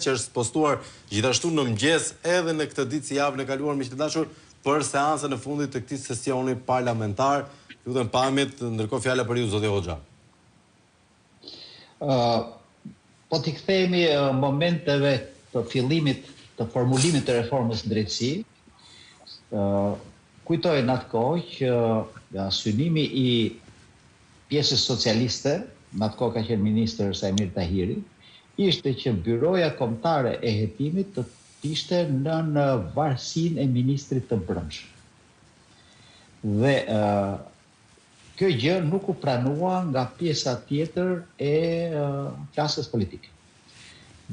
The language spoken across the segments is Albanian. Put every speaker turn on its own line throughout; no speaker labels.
që është postuar gjithashtu në mëngjes edhe në këtë ditë si javën e kaluar miq të dashur për seancën e fundit të këtij sesioni parlamentar. Lutem pamjet, ndërkohë fjala për ju zoti Hoxha.
Ë po t'i kthehemi momenteve të fillimit të formulimit të reformës në drejtësi, ë kujtoj në atë kohë që synimi i pjesës socialiste, në atë kohë ka qenë ministër Saimir Tahiri, ishte që Byroja Kombëtare e Hetimit të ishte nën varësinë e ministrit të Brendshëm. Dhe kjo gjë nuk u pranua nga pjesa tjetër e klasës politike.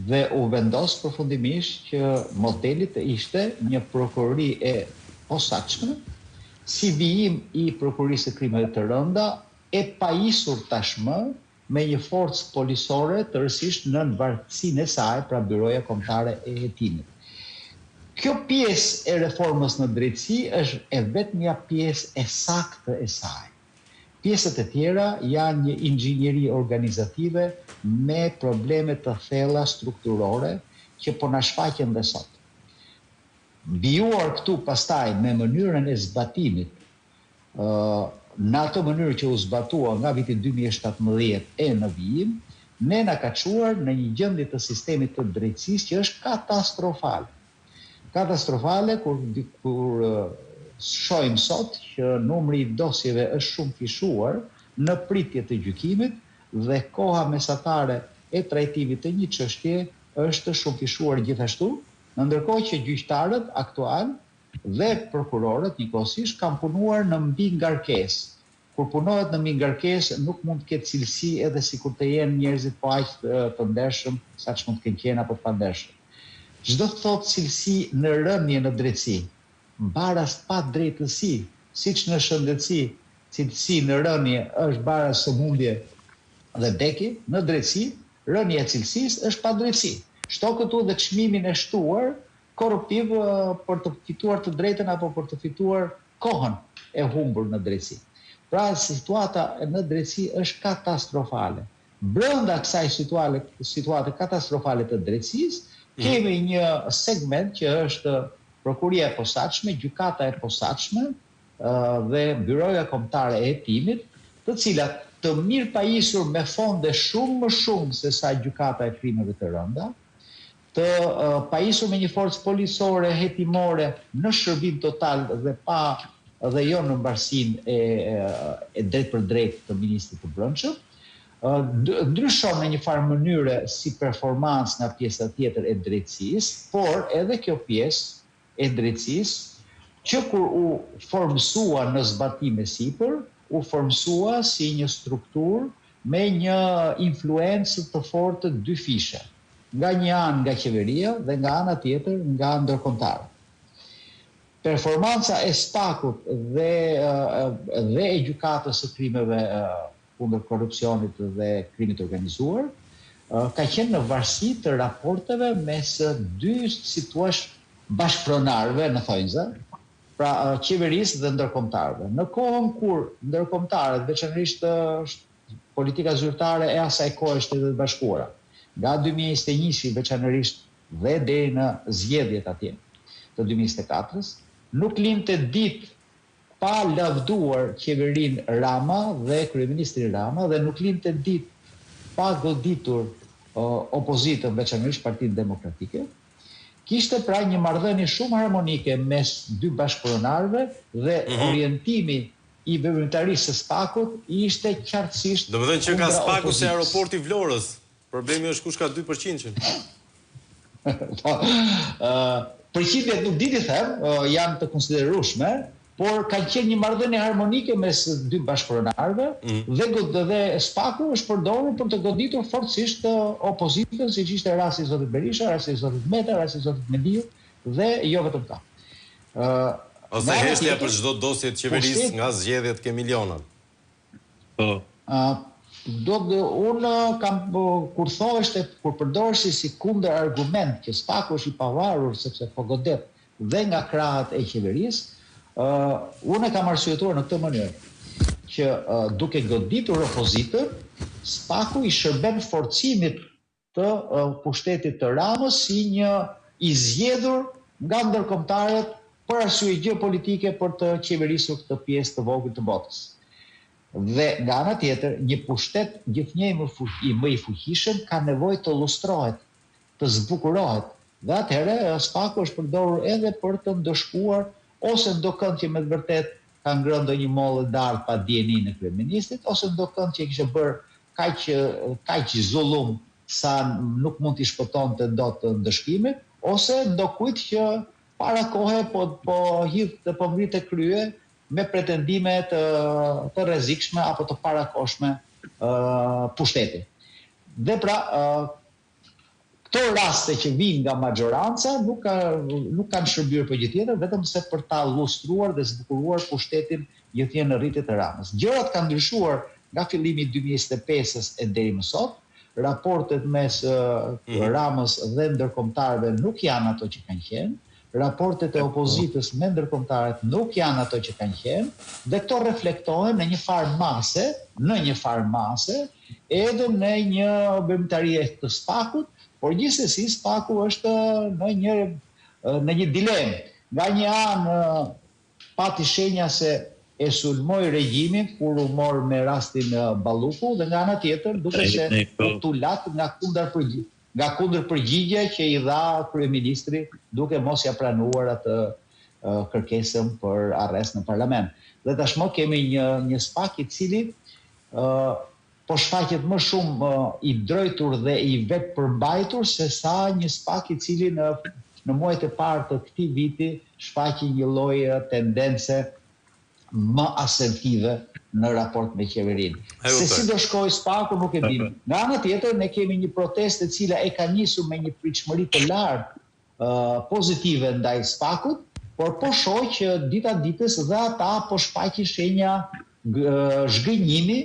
Dhe u vendos përfundimisht që modeli të ishte një prokurori e posaçme, si vijim i Prokurorisë së Krimeve të Rënda, e pajisur tashmë me një forcë policore tërësisht nën varësinë e saj, pra Byroja Kombëtare e Hetimit. Kjo pjesë e reformës në drejtësi është e vetmja pjesë e saktë e saj. Pjesët e tjera janë një inxhinieri organizative me probleme të thella strukturore që po na shfaqen dhe sot. Vijuar këtu pastaj me mënyrën e zbatimit, në atë mënyrë që u zbatua nga viti 2017 e në vijim, ne na ka çuar në një gjendje të sistemit të drejtësisë që është katastrofale. Katastrofale kur kur shohim sot që numri i dosjeve është shumëfishuar në pritje të gjykimit dhe koha mesatare e trajtimit të një çështje është shumëfishuar gjithashtu, në ndërkohë që gjyqtarët aktualë dhe prokurorët njëkohësisht kanë punuar në mbingarkesë. Kur punohet në mbingarkesë nuk mund të ketë cilësi edhe sikur të jenë njerëzit po aq të ndershëm sa ç'mund të kenë qenë apo të pandershëm. Ç'do të thotë cilësi në rënie në drejtësi? Baras padrejtësi, siç në shëndetësi cilësi në rënie është baras sëmundje dhe vdekje, në drejtësi rënia e cilësisë është padrejtësi. Shto këtu dhe çmimin e shtuar korruptiv për të fituar të drejtën apo për të fituar kohën e humbur në drejtësi. Pra situata në drejtësi është katastrofale. Brenda kësaj situale, situate katastrofale të drejtësisë, mhm. kemi një segment që është Prokuroria e Posaçme, Gjykata e Posaçme dhe Byroja Kombëtare e Hetimit, të cilat të mirëpajisur me fonde shumë më shumë se sa Gjykata e Krimeve të Rënda, të pajisur me një forcë policore hetimore në shërbim total dhe pa dhe jo në mbarësinë e e drejtpërdrejtë të ministrit të Brendshëm, ndryshon në një farë mënyre si performancë nga pjesa tjetër e drejtësisë, por edhe kjo pjesë e drejtësisë, që kur u formësua në zbatim e sipër, u formësua si një strukturë me një influencë të fortë dyfishe, nga një anë nga qeveria dhe nga ana tjetër nga ndërkombëtarët. Performanca e SPAK-ut dhe dhe e Gjykatës së Krimeve kundër korrupsionit dhe krimit të organizuar, ka qenë në varësi të raporteve mes dy, si të thuash, bashkëpronarëve në thonjza, pra qeverisë dhe ndërkombëtarëve. Në kohën kur ndërkombëtarët, veçanërisht politika zyrtare e asaj kohe Shtetet e Bashkuara, nga 2021-shi veçanërisht dhe deri në zgjedhjet atje të 2024-s, nuk linte ditë pa lavduar qeverinë Rama dhe kryeministrin Rama dhe nuk linte ditë pa goditur opozitën, veçanërisht Partinë Demokratike. Kishte pra një marrëdhënie shumë harmonike mes dy bashkëpronarëve dhe orientimi i veprimtarisë së SPAK-ut ishte qartësisht
Domethënë që ka SPAK-u si aeroporti i Vlorës. Problemi është kush ka 2 përqindjen.
Po, përqindjet nuk di t'i them, janë të konsiderueshme, por ka qenë një marrëdhënie harmonike mes dy bashkëpronarëve mm. dhe dhe SPAK-u është përdorur për të goditur fortësisht opozitën, siç ishte rasti i zotit Berisha, rasti i zotit Meta, rasti i zotit Mediu dhe jo vetëm
këta. Ë Ose heshtja për çdo dosje të qeverisë nga zgjedhjet ke milionat.
Po. Do të unë kam kur thoshte kur përdoreshin si kundër argument që SPAK-u është i pavarur sepse po godet dhe nga krahët e qeverisë, uh, unë e kam arsyetuar në këtë mënyrë që uh, duke goditur opozitën, SPAK-u i shërben forcimit. të pushtetit të Ramës si një i zgjedhur nga ndërkombëtarët për arsye gjeopolitike për të qeverisur këtë pjesë të vogël të botës. Dhe nga ana tjetër, një pushtet gjithnjë i më i fuqishëm ka nevojë të llustrohet, të zbukurohet. Dhe atëherë SPAK-u është përdorur edhe për të ndëshkuar ose ndokënd që me të vërtetë ka ngrënë ndonjë mollë e dardhë pa dijeninë e kryeministrit, ose ndokënd që kishte bërë kaq kaq zullum sa nuk mund t'i shpëtonte dot ndëshkimit, ose ndokujt që para kohe po po hidhte po ngrinte krye me pretendime të të rrezikshme apo të parakohshme pushteti. Dhe pra Këto raste që vijnë nga maxhoranca nuk ka nuk kanë shërbyer për gjë tjetër vetëm se për ta llustruar dhe zbukuruar pushtetin gjithnjë në rritje të Ramës. Gjërat kanë ndryshuar nga fillimi i 2025-ës e deri më sot. Raportet mes Ramës dhe ndërkombëtarëve nuk janë ato që kanë qenë. Raportet e opozitës me ndërkombëtarët nuk janë ato që kanë qenë dhe këto reflektohen në një farë mase, në një farë mase, edhe në një veprimtari të SPAK-ut, por gjithsesi SPAK-u është në një në një dilemë. Nga një anë pati shenja se e sulmoi regjimin kur u mor me rastin Balluku dhe nga ana tjetër duket se u tulat nga kundërpërgjigja nga kundërpërgjigja që i dha kryeministri duke mos ia pranuar atë kërkesën për arrest në parlament. Dhe tashmë kemi një një SPAK i cili po shfaqet më shumë i drojtur dhe i vetëpërmbajtur se sa një SPAK i cili në në muajt e parë të këtij viti shfaqi një lloj tendence më asertive në raport me qeverinë. Se si do shkojë SPAK-u nuk e dimë. Nga ana tjetër ne kemi një protestë e cila e ka nisur me një pritshmëri të lartë pozitive ndaj SPAK-ut, por po shoh që dita ditës dhe ata po shfaqin shenja zhgënjimi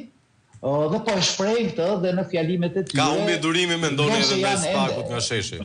dhe po e shprehin këtë dhe në fjalimet e
tyre. Ka humbje durimi mendoni edhe ndaj SPAK-ut nga sheshi.